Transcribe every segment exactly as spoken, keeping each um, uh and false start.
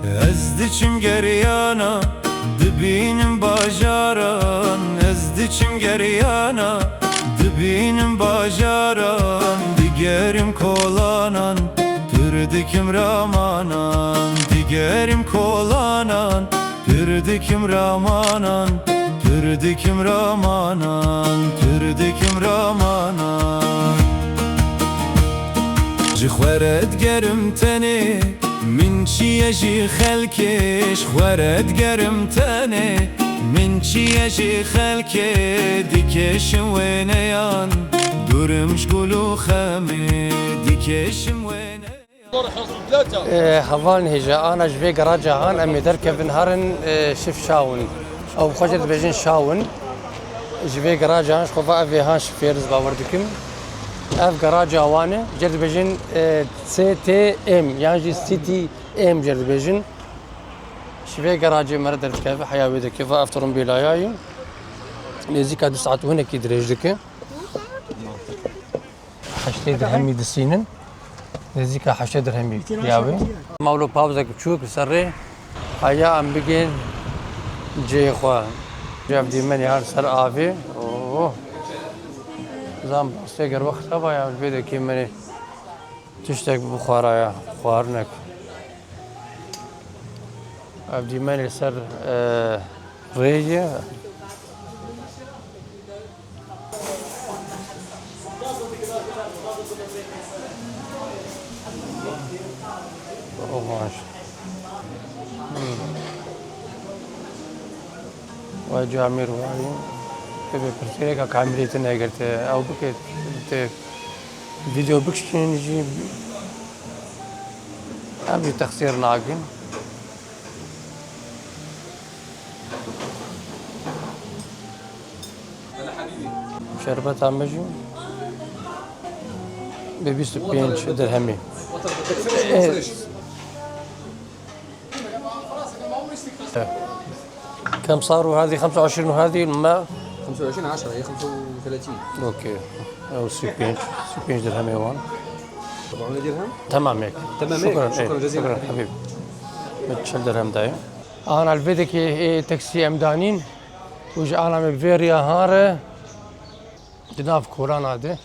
Ez diçim geriyana, dibînim bajaran. Ez diçim geriyana, dibînim bajaran. Digerim kolanan, pir dikim ramanan. Digerim kolanan, pir dikim ramanan. Pir dikim ramanan, pir dikim ramanan. Ji xwe re digerim tenê, min çiye ji xelkê. Ji xwe re digerim tenê, min çiye ji xelkê. Dikêşim wêneyan, dûrim ji gul û xemê. Dikêşim wêne. Ê, hevalên hêja, ana ji vê garaja han em ê derkevin herin, ê, şif şawin. Ew bi xwe jê dibêjin şawin. Ji vê garaja han, ji xwe va ev ê han şifêr, ez bawer dikim. Ev garaja wan e, jê dibêjin, ê, C T M, yan jî City M jê dibêjin. Ji vê garajê me re derdikeve, heya wê dike, va ev tombîlaya ye. Nêzîka du saet û hinekî dirêj dike. Heştê dirhemî disînin. Nêzîka heştê dirhemî ya wê. Ma wilo pawzek biçûk li ser rê. Heya em bigên cihê xwe. Ev dîmenê her ser avê. Oh. Zan bastê ger wext heba ya, vê dekê me tiştek bixwaraya, xwarinek. Ev dîmenê ser, e, rê ye. Oh, baş. Hmm. Vay camêr vay. Ebe pirsgirêka kamerê te negirte. Ew bike te video bikişînin jî. Em jî texsîr nakin. Şerbeta me jî bi bîst û pênc dirhemî. Eh. كم صاروا هذه؟ خمسة وعشرين، وهذه ما؟ خمسة وعشرين، عشرة، هي خمسة وثلاثين. اوكي. او سي بينج، سي بينج درهم يوان. أربعمية درهم؟ تمام هيك. تمام هيك. شكرا، شكرا إيه، جزيلا شكرا حبيبي. حبيبي. متشل درهم دايم. Ana li vê dekê ê teksî em danîn û ji ana me vê riya han re di nav korana de.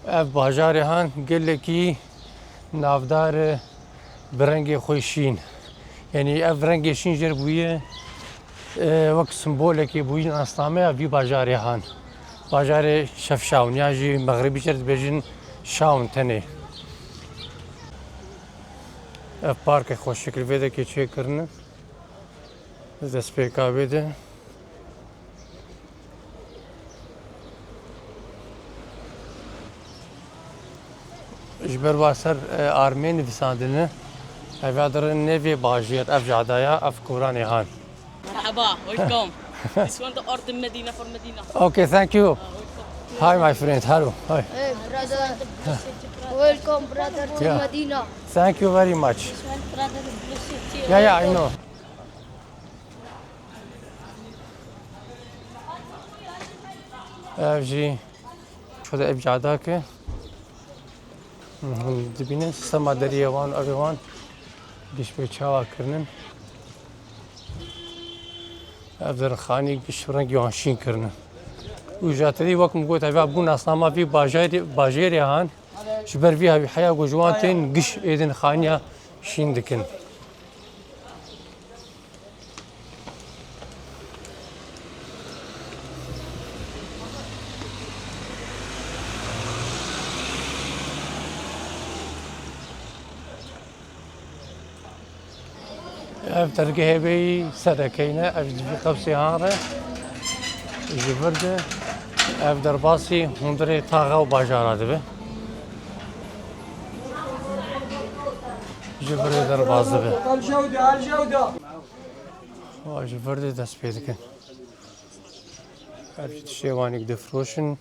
Ev bajarê han gelekî navdar e bi rengê xwe şîn. Yanî ev rengê şîn jê re bûye, e, wek simbolekê bûye nasnameya vî bajarê han. Bajarê Şefşawn yan jî Mexribî jê re dibêjin Şawn tenê. Ev parkê xweşik li vê dekê çêkirine. Destpêka vê de. Ji ber wa ser, e, armê nivîsandine, ev ya dirin nêvê bajêr, ev cadaya, ev koranê han. مرحبا، welcome. This one the art المدينة for مدينة. Okay, thank you. Hi, my friend. Hello. Hi. Hey, brother. Welcome, brother, to Yeah. Medina. Thank you very much. This one, brother, bless you too. Yeah, yeah, I know. Ev jî şurada ev cadake. Hûn dibînin sistema deriyê wan, evê wan giş pê çawa kirinin. Ev der xanî giş rengê wan şîn kirinin. Û jatedî wek min got, eva bû nasnama vî bajêrê, bajêrê han. Ji ber vî hevî heya ku ji wan tên giş êdin xaniya şîn dikin. Ev dergehê wê yî serekeyne, ev ji vî qewsê han re ji vir de ev derbasî hundirê taxa û bajara dibe. Ji vir de derbas dibe. Wa ji vir de dest pê dikin. Ev jî tiştê wan ê difroşin.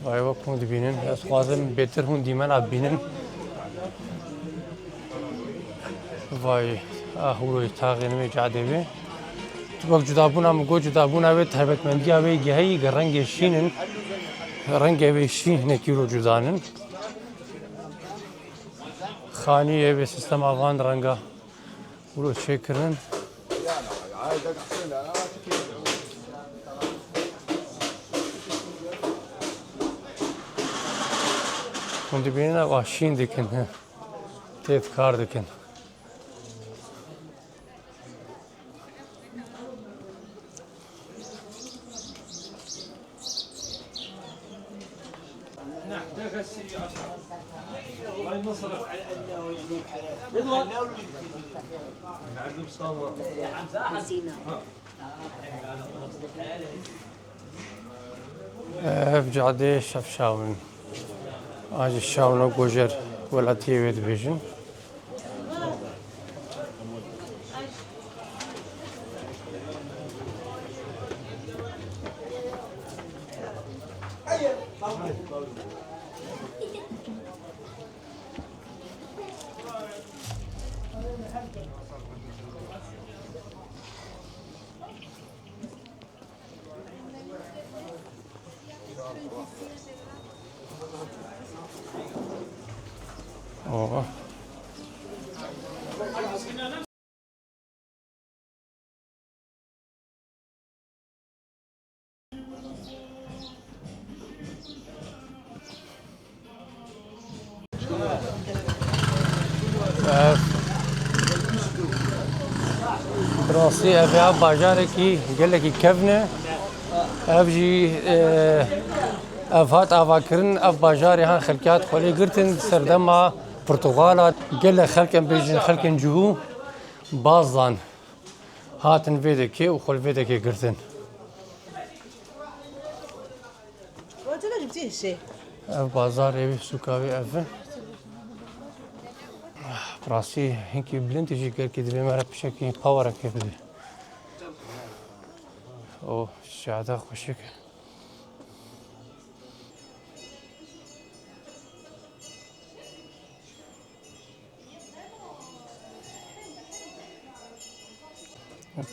Vay, wek hûn dibînin, ez dixwazim bêtir hûn dîmena bibînin. Vay, ah, hûroyê taxê min ê cadê wê. Wek cudabûna min got, cudabûna wê, taybetmendiya wê geheyî, rengê şîn in. Rengê wê şîn hinekî wilo cuda nin. Xanî ye wê sîstema van renga wilo çêkirin. Hûn dibînin ew şîn dikin, he. Têt kar dikin. Ev cadê Şevşaw in. An jî Şawno Gojer welatiyê wê dibêjin. Oh. Ev, bi rastî ev ya bajarekî gelekî kevn e. Ev jî, e, ev hat avakirin, ev bajarê han xelkê hat xwelê girtin, serdema Portugala gelek xelk em bêjin xelkên cihû baz dan. Hatin vê dekê û xwe li vê dekê girtin. Ev bazarê wê, sûka wê ev e. Bi rastî hinkî bilind jî gelkî divê me re pişekî powerekê bide. O şada xweşik e.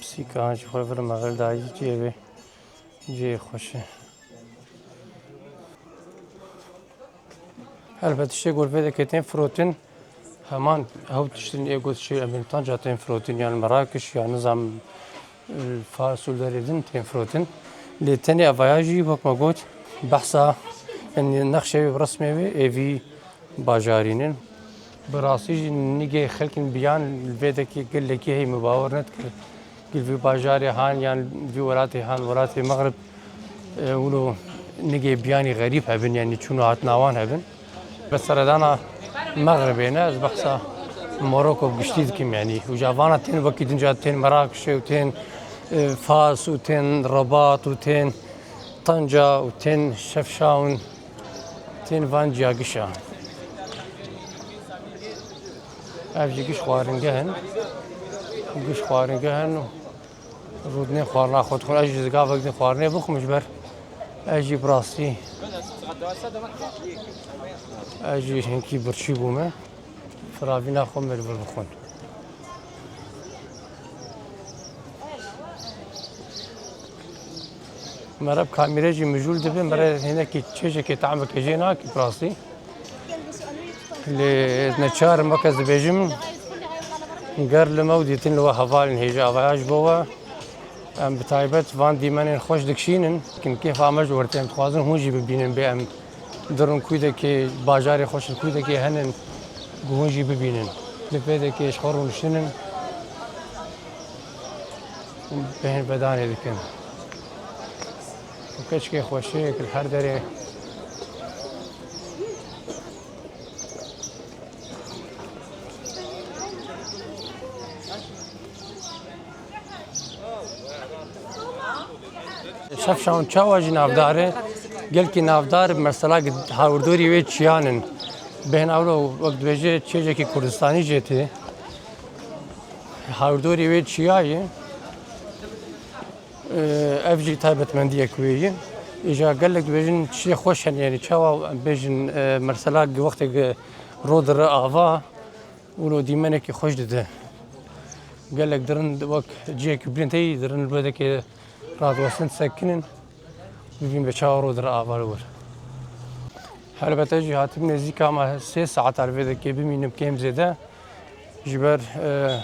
Pisîka ji xwe vir mexil dayî cihê wê cihê xweş e. Helbet tiştê ku li vê dekê tên firotin, heman hew tiştin ê got şê em ê li Tanca tên firotin, yan li Merakiş, yan nizam, e, Fas û derê din tên firotin. Lê tenê evaya jî wek me got, behsa, yanî nexşê wê, resmê wê ê vî bajarî nin. Bi rastî jî nigê xelkên biyan li vê dekê gelekî heye, min bawer nedikir. Gil vî bajarê han yan vî welatê han, welatê Mexrib, e, wilo nigê biyanî xerîb hebin, yanî çûna hatina wan hebin. Bi seredana Mexribê ne, ez behsa Moroko bi giştî dikim, yanî uca vana tên wekî din ca tên Merakişê û tên, e, Fas û tên Rebat û tên Tanca û tên Şefşawn. Tên van ciya gişa. Ev jî giş xwaringeh in. Giş xwaringeh in. Rûdinê xwarina xwe dixwin. Ez jî gavek din xwarinê bixwim ji ber. Ez jî bi rastî. Ez jî hinkî birçî bûme. Firavîna xwe me li vir bixwin. Mere bi kamîre jî mijûl dibe, mere hinekî çêjekê tamekê jê nakî bi rastî. Lê neçar im, weke ez dibêjim, ger li me û dîtin li we hevalên hêja avaya ji bo we. Em bi taybet van dîmenên xweş dikişînin. Kin kêfa me ji we tê, em dixwazin hûn jî bibînin, bê em dirin kûdekê, bajarê xweş li kûdekê henin, ku hûn jî bibînin. Li vê dekê ji xwe rûniştinin û bêhn vedanê dikin. Û keçikê xweşik li her derê. Şefşawn çawa jî navdar e? Gelkî navdar, mesela, hawirdorî wê çiyan in. Bêhna wilo wek dibêje çêjekî Kurdistanî jê tê. Hawirdorî wê çiyayê. Ev jî taybetmendiyek wê ye. Îja gelek dibêjin çiyê xweş hene, yanî çawa em bêjin, e, mesela wextê ku ro dire ava, wilo dîmenekî xweş dide. Gelek dirin wek cihekî bilind heyî, dirin li wêdekê radiwestin disekinin, bibîn be çawa ro dire ava li wir. Helbet ez jî hatim nêzîka me sê saeta li vêdekê bimînim kêm zêde. Ji ber, e,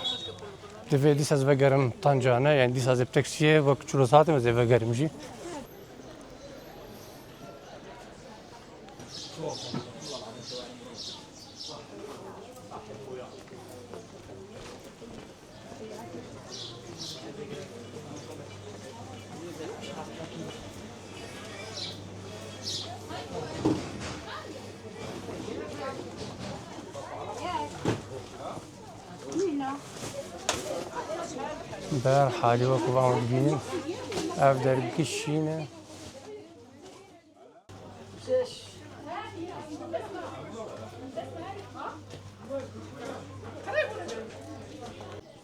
divê dîsa ez vegerim Tancane, yani dîsa ez ê bi taksiyê wek çiroz hatim ez ê vegerim jî. Bi her halî wek van dibînin, ev dergî şîn e.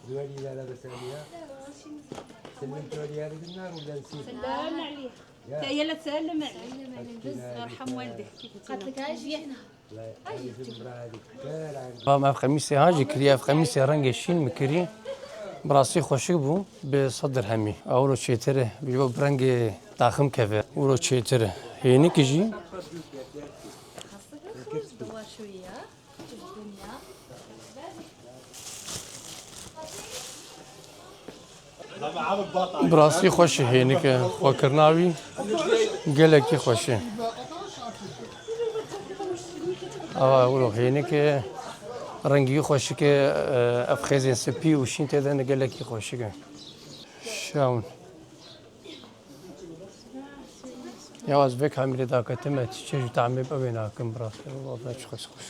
Duelî lere beseliya. Senin duelî yeri dinler ulan si. سلام عليك. يا. يلا تسلم عليك. سلم عليك. يرحم والديك. قالت لك عايش يحنا. Bam ev qemîsê ha jî kirî, ev qemîsê rengê şîn mi kirî. Bi rastî xweşik bû, bi sed dirhemî. Ewro çêtir e, bi rengê taxim keve. Ewro çêtir e. Hênik jî. Bi rastî xweş e hênik e, xwekirina wî gelekî xweş e. Ava wilo hênik e, rengî wî xweşik e, ev xêzên spî û şîn tê de ne gelekî xweşik e. Şawin. Ya ez vê kamîrê daketime, çi çêj û tamê bi ew ê nakim bi rastî. Wala çi xweş xweş.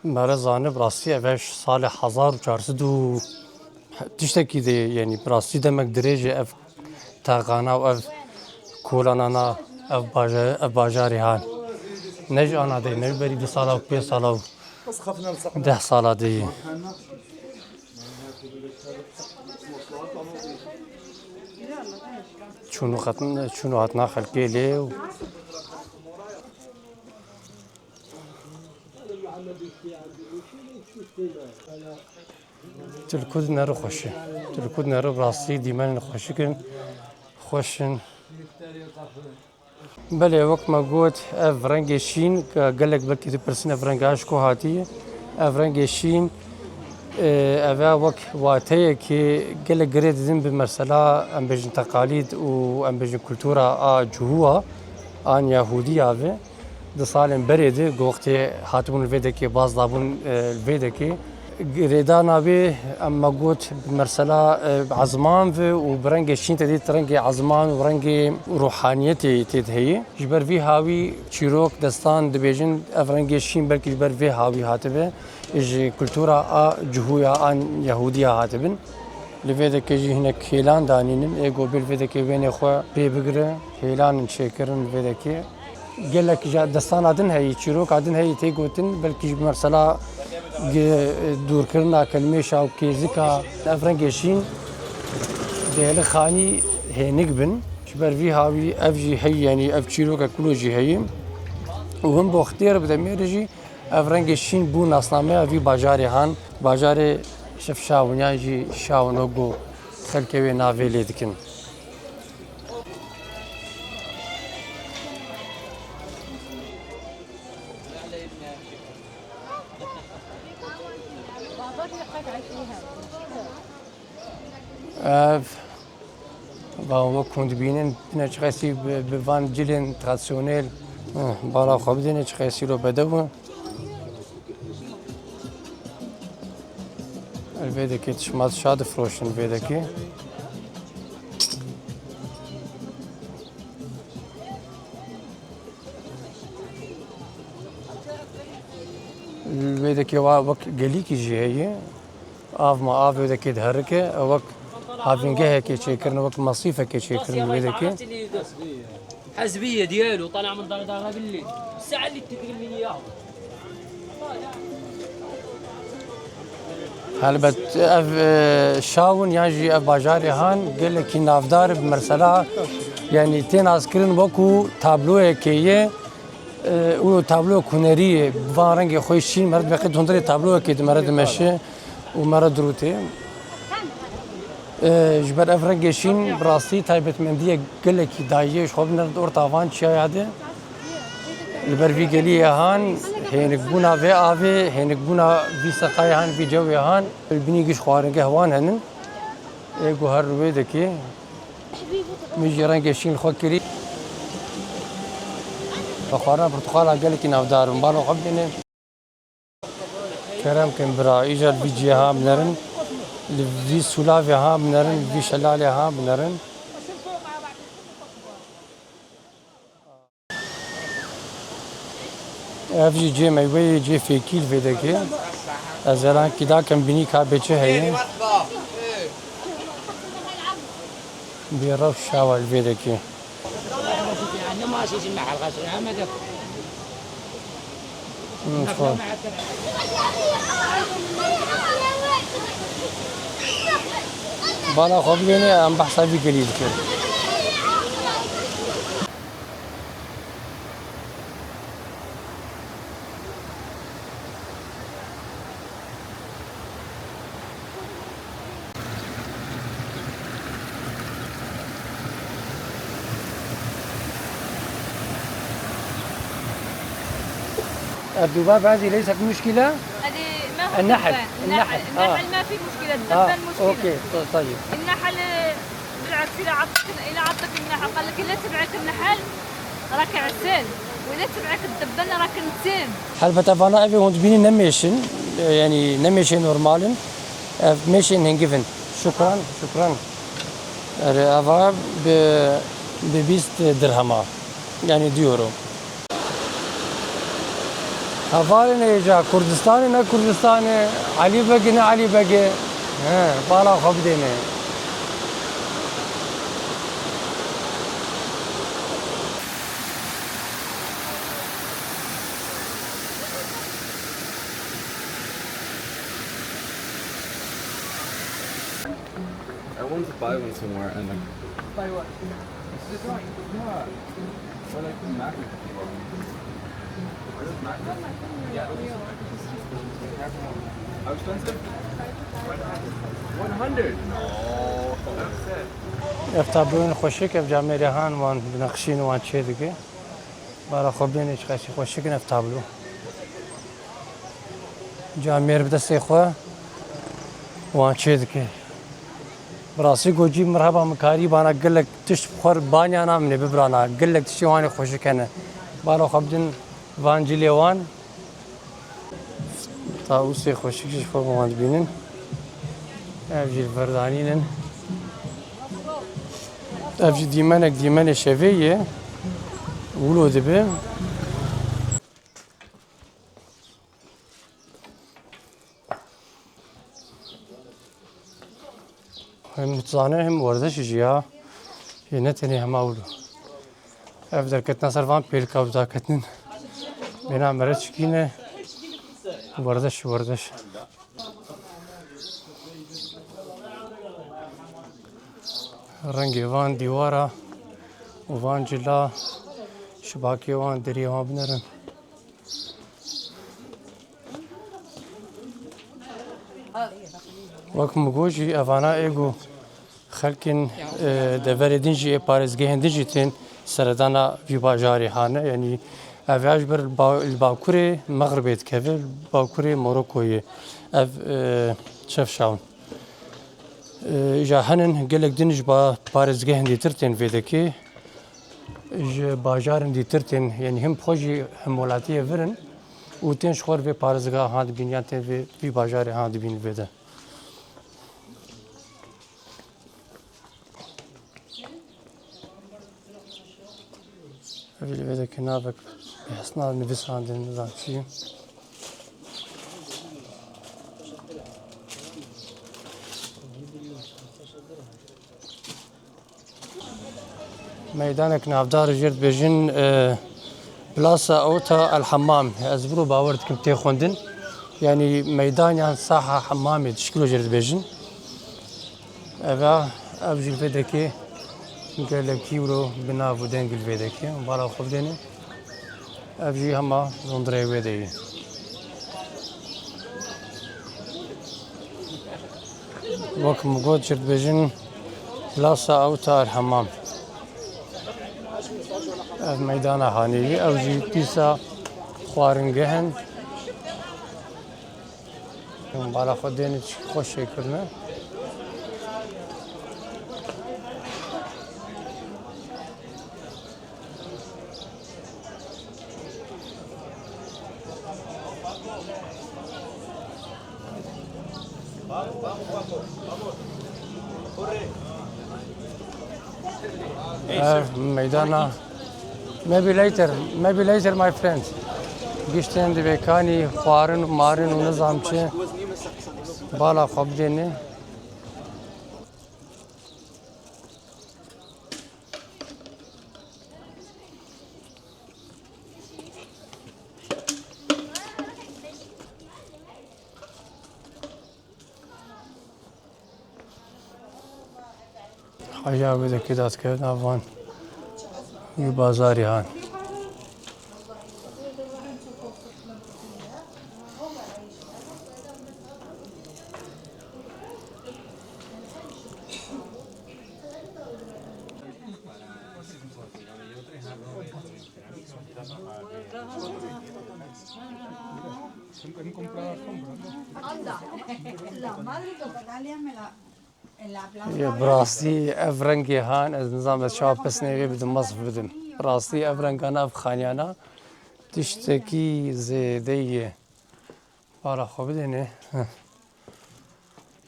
Mere zanî bi rastî ev e ji salê hezar û çar sed û tiştekî de, yanî bi rastî demek dirêj e ev texana û ev kolanana, ev baja-, ev bajarê han. Ne ji ana de, ne ji berî du sala û pênc sala û deh sala de ye. Çûn û xetin-, çûn û hatina xelkê lê û Tu li ku dineri xweş e. Tu li ku dineri bi rastî dîmenên xweşik in, xweş in. Belê, wek me got, ev rengê şîn, gelek belkî dipirsin ev reng a ji ku hatiye. Ev rengê şîn, e, ev e wek wateyekê gelek girê didin bi mesela, em bêjin teqalîd û em bêjin kultura a Cihûya, an Yahûdiya ve. Di salên berê de, ku wextê hatibûn li vê dekê, baz dabûn, e, li vê dekê. Girêdana wê, em me got, bi mesela, e, ezman ve û bi rengê şîn tê dît, rengê ezman û rengê ruhaniyetê tê de heye. Ji ber vî hawî çîrok, destan dibêjin, ev rengê şîn belkî ji ber vê hawî hatibe. Ji kultura a Cihûya an Yahûdiya hatibin. Li vê dekê jî hinek hêlan danînin, ê ku bê li vê dekê wênê xwe pê bigire, hêlan in çêkirin li vê dekê. Gelek ji destana din heyî, çîroka din heyî tê gotin, belkî ji mesela gi-, dûrkirina kelmêşa û kêzika ev rengê şîn dêli xanî hênik bin. Ji ber vî hawî ev jî heyî, yanî ev çîroka kulo jî heyî. Û him boxtiyê re bi demê re jî Ev rengê şîn bû nasnameya vî bajarê han, bajarê Şefşawin yan jî Şawin wek ku xelkê wê navê lê dikin. Ev, van wek hûn dibînin, bine çiqasî bi, bi van cilên tradisyonel, eh, bala xwe bidine, çiqasî lo bedew e. Li vê dekê tişt ma tişa difroşin vê dekê. Li vê dekê wa wek gelîkî jî heye. Av ma av wê dekê diherike. Ew wek havîngehekê çêkirin, wek masîfekê çêkirin li vê dekê. حزبية ديالو طالع من دار دار بالليل. الساعة اللي تدري من إياها. Helbet ev, e, şawin yan jî ev bajarê han gelekî navdar bi mesela, yanî tê naskirin wekû tabloyekê ye, e, û tabloyek hunerî ye. Bi van rengê xwe şîn, meriv dibe qey hundirê tabloyekê di meriv dimeşe û meriv dirûtê. E, ji ber ev rengê şîn bi rastî taybetmendiyek gelekî dayî ye, ji xwe binêrin di orta van çiyaya de. Li ber vî geliyê han, hênikbûna vê avê, hênikbûna vî seqayê han, vî cewê han, li binî giş xwaringeh wan henin. Ê ku her wê dekê min jî rengê şîn li xwe kirî. Xwarina pirtuxala gelekî navdar in. Bala xwe bidêne. Kerem kin bira, îcar vî cihê ha binerin, li vî sûlavê ha binerin, vî şelalê ha binerin. Ev jî cihê meywe ye, cihê fêkî li vê dekê. Ez hêlan kî dakim binî ka bê çi heye. Bê rewş şawa li vê dekê. Hmm, xwe. Bala xwe bidêne, em behsa vî gelî dikin. الذباب هذه ليست مشكلة؟ هذه ما هو النحل. الذبان. النحل. النحل. آه. النحل ما في مشكلة. آه. الذبان مشكلة. أوكي. ط-، طيب. النحل، بالعكس، إذا عطك، إذا عطك النحل، قال لك: "إلا تبعك النحل، راك عسل، وإلا تبعك الذبان، راك نتام". Helbet evana evê hûn dibînin ne mêş in, e, yanî ne mêşê normal in. Ev mêşên hingiv in. Şukran, şukran. Erê, eva bi, bi bîst dirhema. Yanî du euro. Hevalên êca Kurdistanê ne Kurdistanê, Elî Begê ne Elî Begê. He, bala xwe bidêne. I want to buy one somewhere and, like, buy what? This one? Yeah. Or, like, the Mac. Where's Mac? Yeah. How expensive? One hundred. Oh, that's it. Ev tabloyên xweşik, ev camêrê han wan dinexşîn wan çê dike. Bara xwe bênê, çiqasî xweşik in ev tablo. Camêr bi destê xwe wan çê dike. Bi rastî gocî mirheba min karî bana gelek tişt bi xwe banya namine bibirana. Gelek tiştê wan ê xweşik hene. Bala xwe bidin van cilê wan. Tawusê xweşik jî ji xwe wan dibînin. Ev jî li vir danîn in. Ev jî dîmenek, dîmenê şevê ye. Wilo dibe. Hem mutizane hem werdeşî jî ya. Yê ne tenê hema wilo. Ev derketina ser van pêlika û daketin. Bêna mere çikîne. Werdeş, werdeş. Rengê van dîwara û van cila, şibakê wan, deriyê wan binerin. Wek min got jî, evana ê ku xelkên, e, deverê din jî, ê parêzgehên din jî tên seredana vî bajarê hane. Yanî ev ya ji ber ba-, li bakurê Mexribê dikeve, li bakurê Morokoyê ev, e, çev şawin. E, îja henin gelek din ji ba-, parêzgehên dîtir tên vê dekê. Ji bajarên dîtir tên, yanî him bi xwe jî him welatiyê vir in û tên ji xwe re vê parêzgeha han dibîn yan tên vê, vî bajarê han dibîn vê de. Li vê dekê navek bi hesna nivîsandin, nizam çi. Meydanek navdar jê re dibêjin, e, Plasa Ewta El Hemam. Ez viro bawer dikim tê xwendin. Yanî meydan yan saha hemamê dişkilo jê re dibêjin. Eva, ev jî li vê dekê gelekî wilo bi nav û deng li vê dekê. Bala xwe bidêne. Ev jî hema zondirê wê de ye. Wek min got, jê re dibêjin Plasa Ewta El Hemam. Ev meydana hanê ye. Ev jî pîsa xwaringeh in. Bala xwe dêne, çi xweş çêkirine. Ev meydana. Maybe later, maybe later, my friend. Giştên divê kanî xwarin û marin û nizam çi bala xwe bidêne. Heya wê dekê dadikevin nav van yû bazarê han. Yê, bi rastî ev rengê han, ez nizam ez çawa pesnê wê bidim, mesf bidim. Bi rastî ev rengana, ev xaniyana tiştekî zêde ye. Bala xwe bidêne. Heh.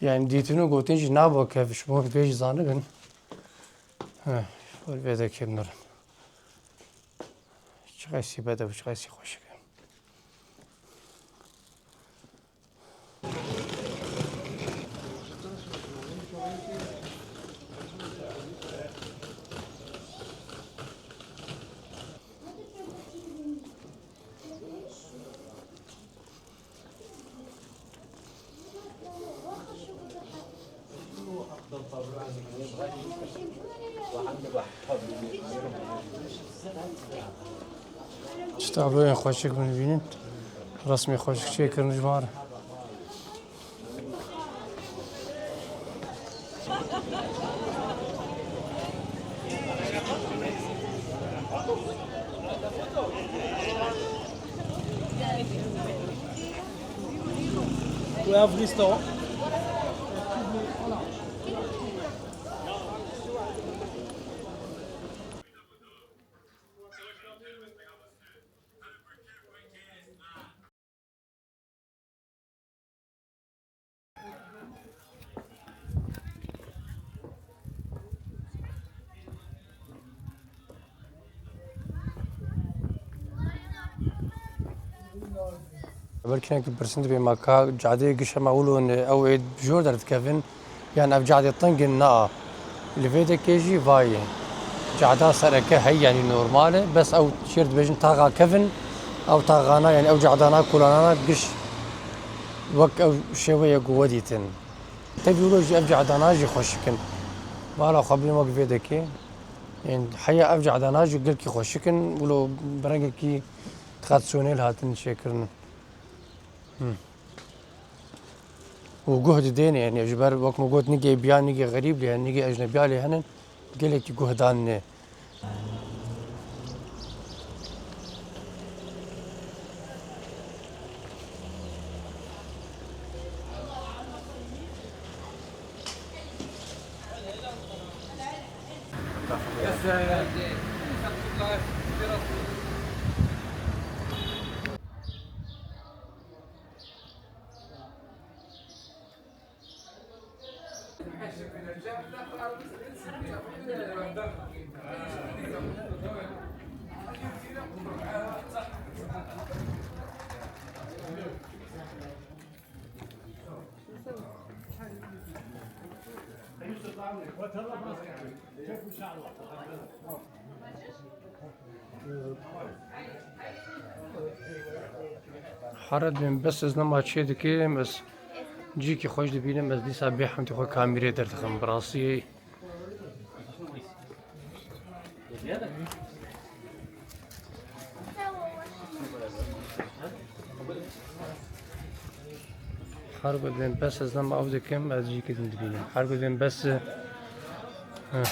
Yani dîtin û gotin jî nabo kev, ji bo vê jî zanibin. Heh, ji bo vê de kêm mirin. Çiqasî bedew, çiqasî xweşik e. Çi tabloyên xweşik min bînin. Resmê xweşik çêkirin ji me re. We have restaurant. Belkî hinek pirsin dibe, ma ka cadeyê giş hema wilo ne, ew ê bi jor derdikevin, yan ev cadê teng in? Na. Li vê dekê jî vayê. Cada sereke heye, yanî normal e, bes ew çêr dibêjin taxa kevin, ew taxana, yanî ew cadana kolanana giş wek ew şêweyê ku we dîtin. Tevî wilo jî ev cadana jî xweşik in. Bala xwe bîn wek vê dekê. Ên heya ev cadana jî gelkî xweşik in, wilo bi rengekî tradisyonel hatin çêkirin. Hmm. Û guh didêne, yani ji ber wek min got, nigê biya, nigê xerîb lê hene, nigê ecnebiya lê hene, gelekî guh danine. Here dibêm bes ez nema çê dikim, ez cîkî xweş dibînim, ez dîsa bê hemdî xwe kamîrê derdixim. Bi rastî Her ku dibên bes ez nema ew dikim, ez cîkê din dibînim. Her ku dibên bes, e, heh.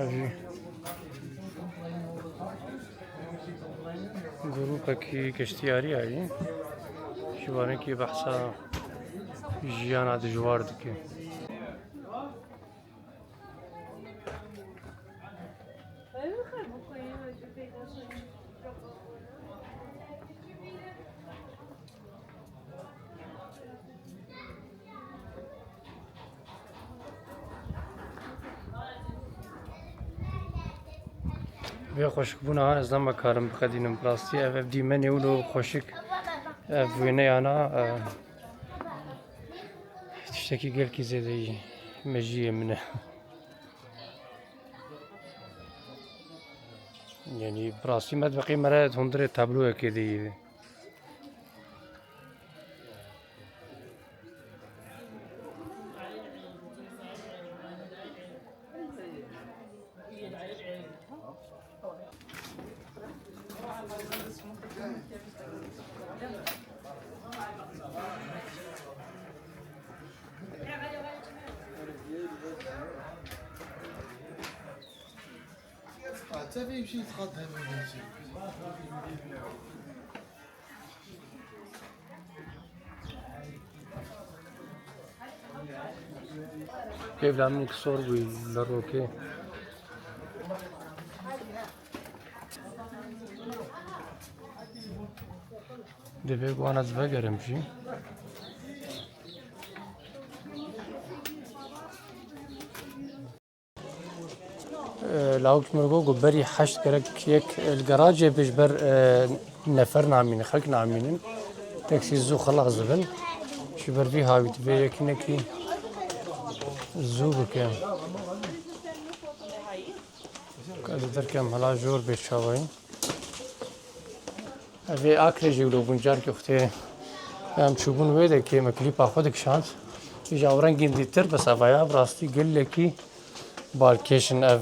Ev jî grûpekî geştiyarî ye. Ji wanekî behsa jiyana dijwar dike. Vê xweşikbûna ez nema karim biqedînim. Bi rastî ev, ev dîmenê wilo xweşik, ev wêneyana, e, tiştekî gelkî zêde yî mejiyê min e. Yanî bi rastî metbeqê me re hundirê tabloyekê de yî. Pêvla min sor bûyî li rokê. Divê ku wan ez vegerim jî. E, lawik ji min re got ku berî heşt gerek yek li garajê be ji ber, e, nefer namînin, xelk namînin. Teksî zû xilas dibin. Ji ber vî hawî divê yek hinekî zû bike. Ez li derkem hela jor bê çavayî. Ev ê Akrê jî wilo bûn carkê xwe tê. Em çûbûn wê de kê me klîpa xwe dikişand. Îja ew rengên dîtir, bes eva ya bi rastî gelekî balkêş in ev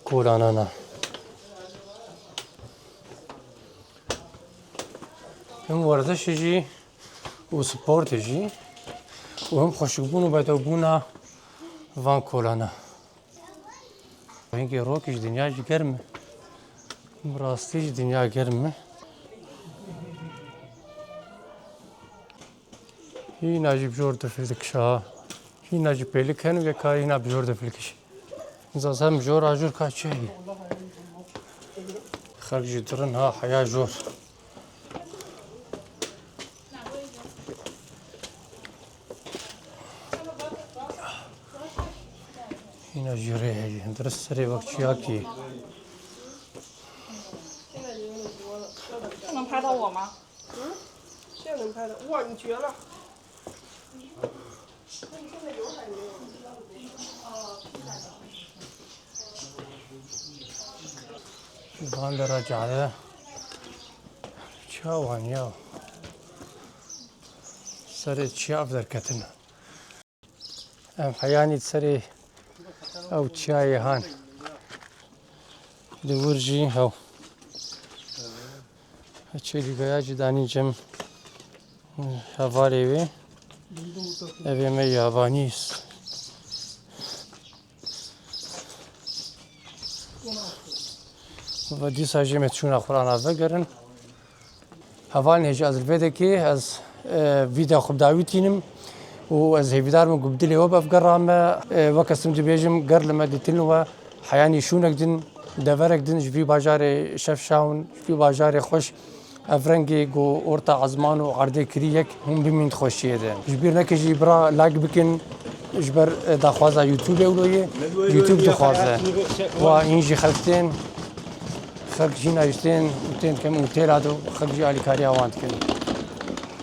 kolanana. Him werzişê jî û sportê jî û him xweşikbûn û bedewbûna van kolana. Rengê rokê ji dinya jî germ e. Bi rastî ji dinya germ e. Hîna jî bi jor difilkişa. Hîna jî pêlik hene û yeka hîna bi jor difilkiş. Zaten bi jor a jor ka çi heye. Xelk jî dirin ha heya jor. Hîna jî rê heye. Dirist serê wek çiyakî. 这能拍到我吗？嗯，这能拍到。哇，你绝了！ Van dera care çawan ya. Serê çiya ev derketin. Em heyanî serê ew çiyayê han. Li wir jî hew. Çêlîgaya jî danî cem. Hevalê wê. Evê me yabanî. Ve dîsa jê me çûna xurana vegerin. Hevalên hêja ez li vê dekê ez, e, vîdeo xwe bi dawî tînim û ez hêvîdar me ku bi dilê we bevgera me, e, wek ez tim dibêjim ger li me ditin we heyanî şûnek din, deverek din ji vî bajarê şefşawin, ji vî bajarê xweş. Ev rengê ku orta ezman û erdê kirî yek hûn bimîn di xweşiyê de. Ji bîr neke jî bira like bikin ji ber, e, daxwaza YouTube wilo ye. YouTube dixwaze. Wa hîn jî xelk tên, xelk jîna jî tên û tên dikim û têla do xelk jî alîkariya wan dikin.